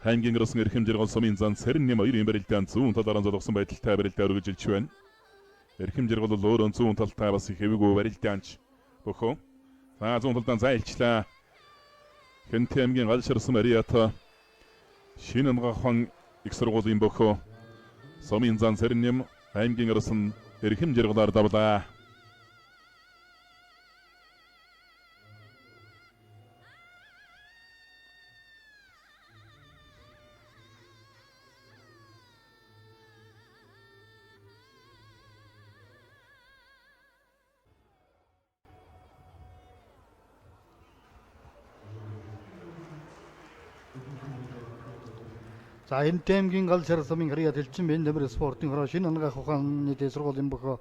Аймгийн Росон Эрхэм Жаргал Сумын зан Сэрэн нэм хоёрын барилдаан зүүн талаараа золгосон байдалтай барилдаа өргөжилж байна. Эрхэм Жаргал бол өөрөө зүүн талтай бас их хэвгүй барилдаанч бөхөө. За зүүн талдаа зайлчлаа. Хэнти аймгийн гал шарсан Мариата Шинэ Ангахан их сургуулийн бөхөө. Сумын зан Сэрэн нэм аймгийн Росон Эрхэм Жаргалаар давлаа. За энэ аймгийн гал шар сумын харьяа дэлчин Бэнтэмэр спортын хороо Шинэ Ангаах ухааны дээд сургуулийн бөхөө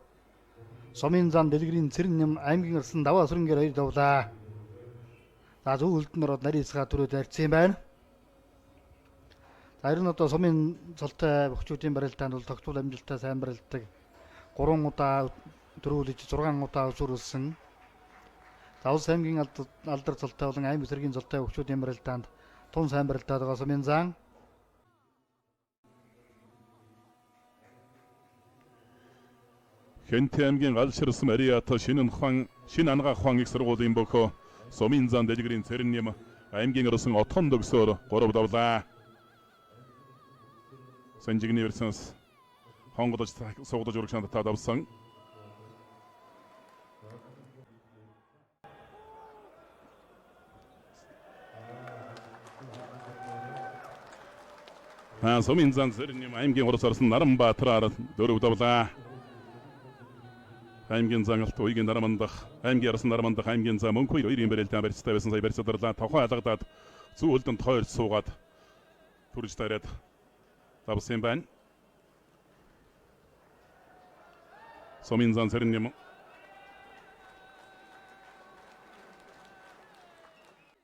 Сумын зан дэлгэрийн Цэрэн нэм аймгийн Арсан даваа сүрэнгээр хоёр давлаа. За зөв хөлдөн ороод нарийн цэцгээ түрээд арцсан юм байна. За ер нь одоо сумын цолтой бөхчүүдийн барилдаанд бол тогтвол амжилттай сайн барилддаг. 3 удаа төрүүлж 6 удаа өсвөрлсөн. За Улс аймгийн алдар цолтой болон аймаг зэргийн цолтой бөхчүүдийн барилдаанд тун сайн барилдаад байгаа Сумын зан. Хэнти аймгийн гал ширсэн Мариата Шинэ ухаан Шинэ Ангаах ухаан их сургуулийн бөхөө Сумын зан дэлгэрийн Цэрэн нэм аймгийн Росон отхон дөгсөөр 3 давлаа. Санжигны версионс хонголож суугдаж урагшаанд та давсан. Сумын зан Цэрэн нэм аймгийн урас орсон Наранбаатараар 4 давлаа. Аймгийн зан алт уйгийн Нарамандах, аймгийн арсан Нарамандах, аймгийн зан мөнх хоёр хоёрын барилдаан барьцтай байсан сая барьцаадарлаа. Тохой алгадаад зүү хөлдөнд тойрч суугаад төрж дараад давсан юм байна. Сумын зан Цэрэн нэм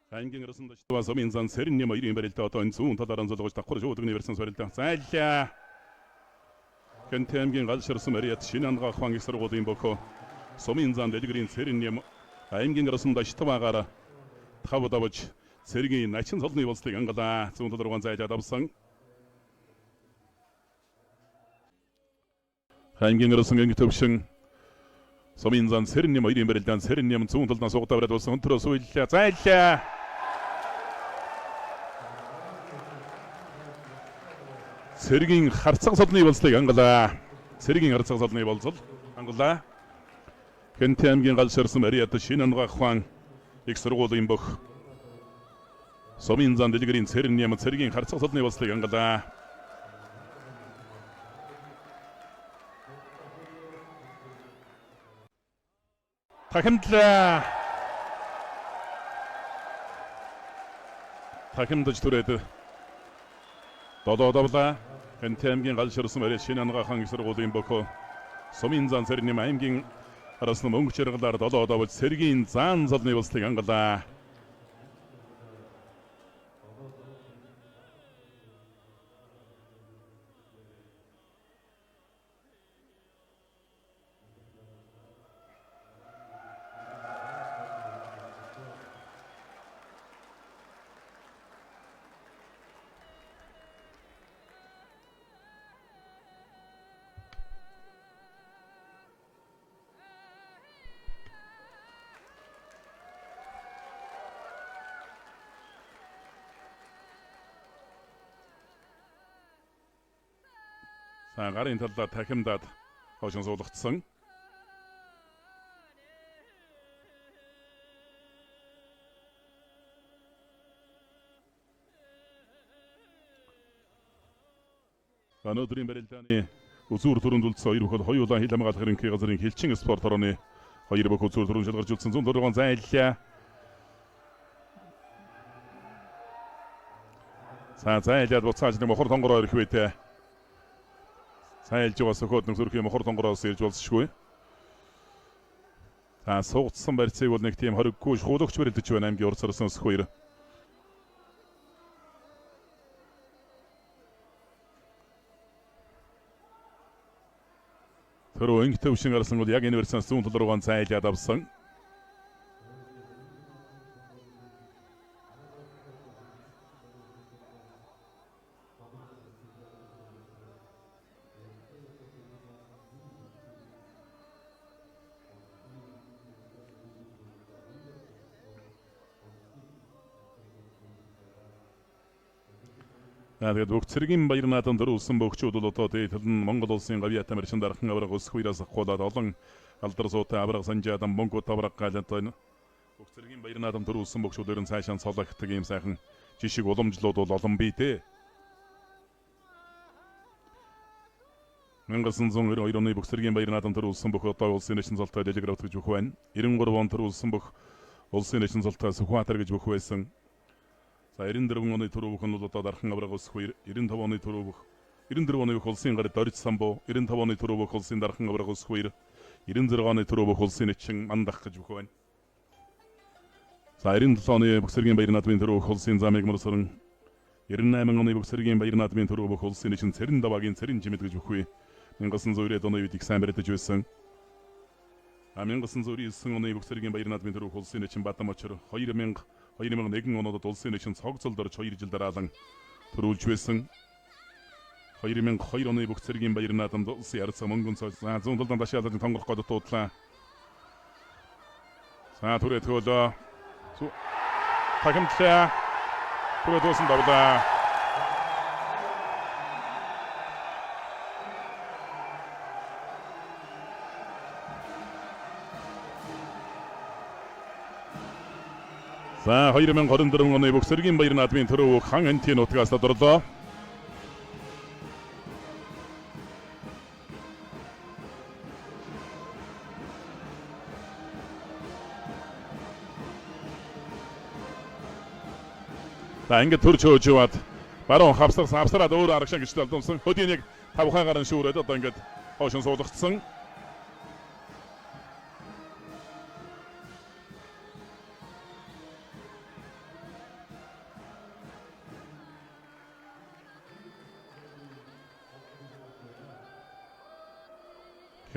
аймгийн арсан даштай Сумын зан Цэрэн нэм хоёрын барилдаа одоо энэ зүүн талаараа золгож давхар шуудагны барьсан барилдаа. Зайлаа. Хэнти аймгийн гал ширсэн Мариат Шинэ Ангаах ухаан их сургуулийн бөхөө Сумын зан дэлгэрийн Цэрэн нэм аймгийн арсан даштваагаар тав давж цэргийн начин цолны болцлыг ангалаа. Зүүн тал руугаан зайлаад авсан. Аймгийн арсан анги төвшин Сумын зан Цэрэн нэм хоёрын барилдаан Цэрэн нэм зүүн талдаа суугдаа бариад болсон өнтрөө сууллаа. Зайлаа. Цэргийн харцаг цолны болцлыг ангалаа. Цэргийн харцаг цолны болцол ангалаа. Хэнти аймгийн гал ширсэн Мариат Шинэ Ангаах ухаан их сургуулийн бөх Сумын зан дэлгэрийн Цэрэн нэм цэргийн харцаг цолны болцлыг ангалаа. Тахимдлаа. Тахимдаж түрээд долоо давлаа. Хэнти аймгийн гал ширсэн Мариат Шинэ Ангаах ухаан их сургуулийн бөхөө Сумын зан Цэрэн нэм аймгийн арасан мөнгө чаргалаар долоо давж цэргийн заан цолны болцлыг ангалаа. За гарын талдаа тахимдаад хойшин суулгацсан. Өнөөдрийн барилдааны үзүүр түрүүнд үлдсэн хоёр бүхэл хоёулаа хил хамгаалах ерөнхий газрын хилчин спорт хорооны хоёр бүх үзүүр түрүүн шалгарч үлдсэн зүүн дөрвөн зайллаа. За зайлаад буцааж нэг мохор тонгороо ирэх үедээ. Зайлж байгаа сөхөөд нэг зүрхийн мохор тонгороос ирж болсшгүй. За суугдсан барьцыг бол нэг тийм хориггүй шуулгч барилдаж байна аймгийн урд сарсан өсөх хоёр. Төрөө инг төвшин гарсан бол яг энэ версионс зүүн тал руугаан зайлаад авсан. За тэгээд бүх цэргийн баяр наадам төрүүлсэн бөхчүүд бол одоо дээд тал нь Монгол улсын гавьяатай маршин дархан авраг өсөх үеэс ахуулаад олон алдар суутай авраг санжаадан мөнгө тавраг галантай бүх цэргийн баяр наадам төрүүлсэн бөхчүүдээр нь цаашаа цологддог ийм сайхан жишг уламжлууд бол олон бий те. 1992 оны бүх цэргийн баяр наадам төрүүлсэн бүх одоо улсын нэшин золтой дэлгэр гэж бүх байна. 93 он төрүүлсэн бүх улсын нэшин золтой Сүхбаатар гэж бүх байсан. За 94 оны төрөв нь бол одоо дархан авраг өсөх үер, 95 оны төрөв 94 оны улсын гар Дорж самбуу, 95 оны төрөв улсын дархан авраг өсөх үер, 96 оны төрөв улсын нэчин мандах гэж бүх байна. За 97 оны бүх цэргийн баяр наадмын төрөв улсын замыг мөрсөрөн 98 оны бүх цэргийн баяр наадмын төрөв улсын нэчин Цэрэн даваагийн Цэрэн жимэд гэж бүх үе. 1990 оны үед их сайн барьдаж байсан. 1999 оны бүх цэргийн баяр наадмын төрөв улсын нэчин Бадам очор 2000 2001 оноод улсын нэгэн цогцолд орж 2 жил дараалан төрүүлж байсан. 2002 оны бүх цэргийн баяр наадамд улсын ярцсан мөнгөн цоц зүүн талдан дашаалан тонгорох гээд дуудлаа. За түрээ тгөөлөө. Тахимтлаа. Түрээ дуусан давлаа. За 2024 оны бүх цэргийн баяр наадмын төрөв хан антийн нутгаас тодорлоо. За ингээд төр чөөж яваад баруун хавсарсан авсараад өөр арагшаа гэж талдумсан. Хөдийн яг тавхай гарan шүүрээд одоо ингээд хоошин суулгацсан.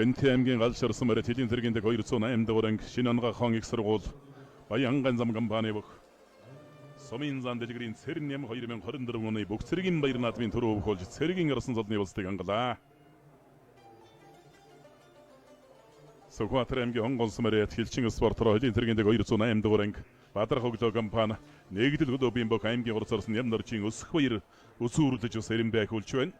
Хэнти аймгийн гал шарсан морь тэлийн цэргийн дэг 208 дугаар анги шинэ анга хон их сургууль Баян зам компани бүх Сумын зан дэлгэрийн Цэрэн ням 2024 оны бүх цэргийн баяр наадмын төрөв болж цэргийн арсан золны улсыг хангалаа. Сүхбаатар аймгийн онгонс морь хилчин спортороо хөлийн цэргийн дэг 208 дугаар анги Бадрах өглөө компани нэгдэл хөдөөбийн бүх аймгийн хурц орсон ням норжийн өсөх баяр өсүүрлэж ус эренбэ хөлж байна.